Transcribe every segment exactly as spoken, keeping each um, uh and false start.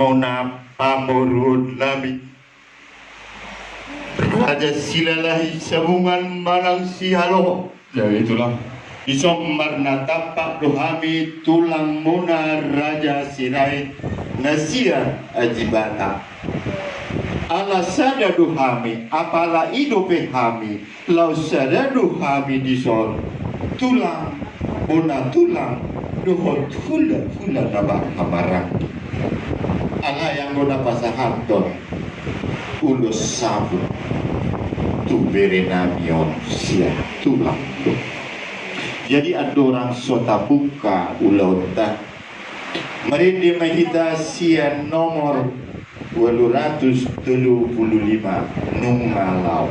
Muna pamoruon nami, Raja Silalahi Sabungan manang Sihaloho. Ya, itulah. Dison marnatampak do hami tulang muna Raja Sirait na sian Aji Batak. Ala sada do hami, apala i dope hami, laos sada do hami dison, tulang bona tulang dohot hulahula na marhahamaranggi. Alai anggo na pasahathon ulos saput tu bere nami on, sia tulang do. Jadi andorang so tabuka ulaonta, marende ma hita sian nomor ualu ratus tolu pulu lima, Nunga Lao.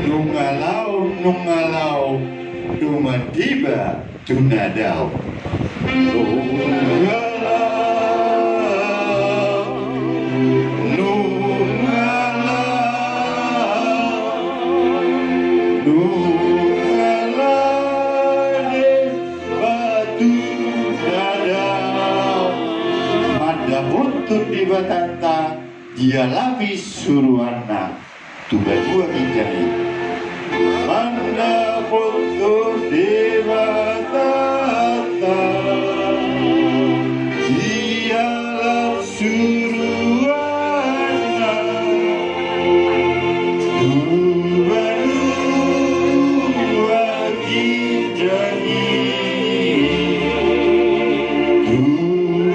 Nunga lao, nunga lao, dumadiba tu na dao. Nunga lao, nunga lao, nunga lao, dumadiba tu na dao. Mandapothon Debatanta, dialami suruanna tu banua ginjang i. Mandapothon Debatanta, dialami suruanna tu banua ginjang i. Tu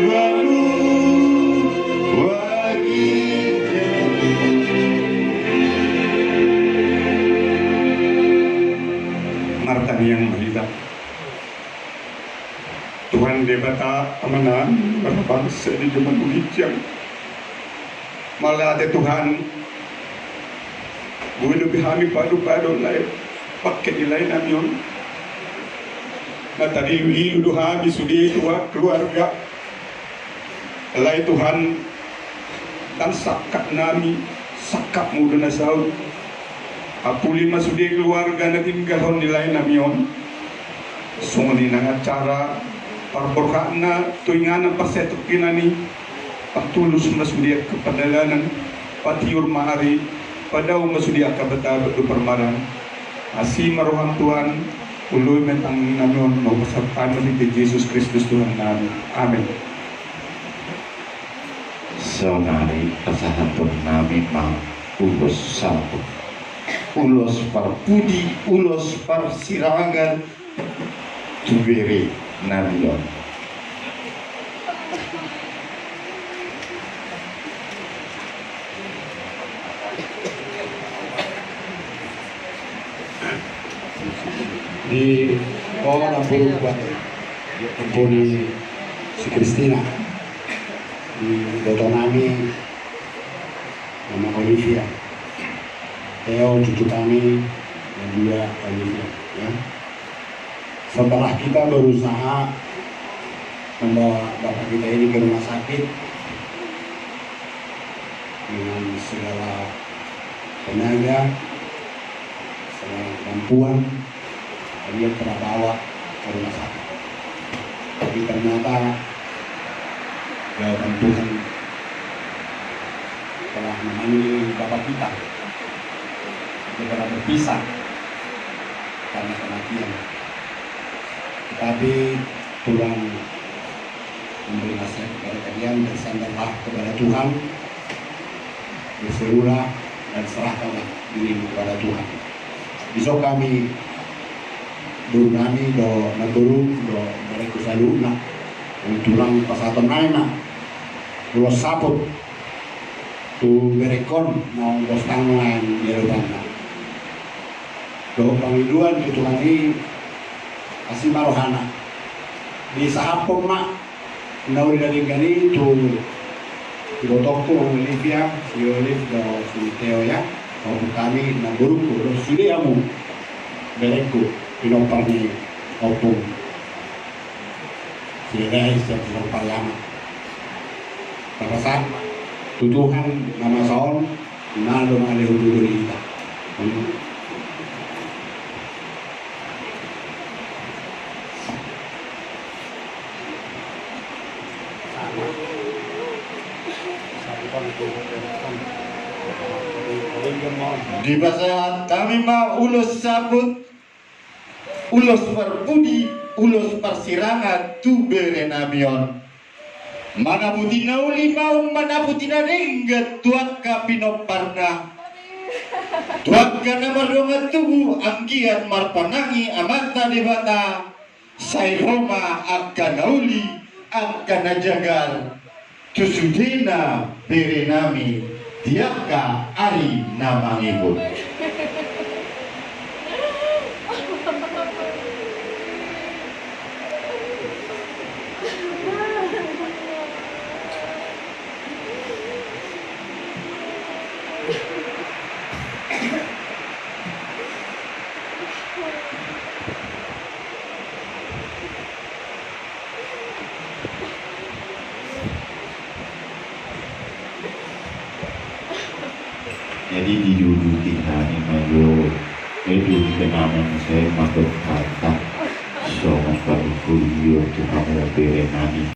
banua Martangiang ma hita. Tuhan Debata Amanami, marhabangsa di joloan ginjang. Mauliate Tuhan, boi dope hami padopadon lae, pake ni lae nami on. Na tadilu-ilu do hami sude tu keluarga. Alai Tuhan, ndang sangkap nami, sangkapmu do na saut. Apuli ma sude keluarga na tininggalhon ni lae nami on. Songon i nang acara parborhatna tu inganan parsetukinan i. Patulus ma sude angka pardalanan, patiur ma ari, padao ma sude angka bataba dohot parmaraan. Asi ma roham Tuhan, oloi ma tangiang nami on, mauliate ma di Jesus Kristus Tuhan nami. Amen. Saonari pasahaton nami ma ulos saput, ulos parpudi, ulos parsirangan tu bere nami on. Di ho namboru, namboru ni si Kristina, di iboto nami, Mama Olivia, Theo, cucu kami, dan juga Olivia, ya. Setelah kita berusaha membawa bapak kita ini ke rumah sakit dengan segala tenaga, segala kemampuan, dia kita bawa ke rumah sakit. Tapi ternyata jawaban Tuhan telah memanggil bapak kita. Kita telah berpisah karena kematian. Tetapi Tuhan memberi nasihat kepada kalian, bersandarlah kepada Tuhan, berserulah dan serahkanlah dirimu kepada Tuhan. Dison hami, boru nami dohot namboru dohot berengku saluhutna, tulang, pasahaton nami ma ulos saput tu berengkon naung gostang nuaeng di adopanna. Dohot pangidoan tu Tuhan i, asi ma rohana. Disahaphon ma na uli na denggan i tu ibotongku, Mama Olivia, si Olive dohot si Theo, ya. Dohot hami namborungku dohot sude hamu berengku, pinompar ni Ompung Siregar sian Pariaman. Tapasahat tu Tuhan na masa on, na do mangalehon ulos i tu hita. Dipasahat hami ma ulos saput, ulos parpudi, ulos parsirangan tu berenami on. Manaputi na uli ma on, manaputi na denggan tu angka pinomparna, tu angka na mardongan tubu, anggiat marpanangi Amanta Debata, sai ro ma angka na uli, angka na jagar tu sudena berenami di angka ari na mangihut. Jadi diduduki hami ma jo, eh, duduki nama saya mantap kata. Songon padukulion tu hamu berenami.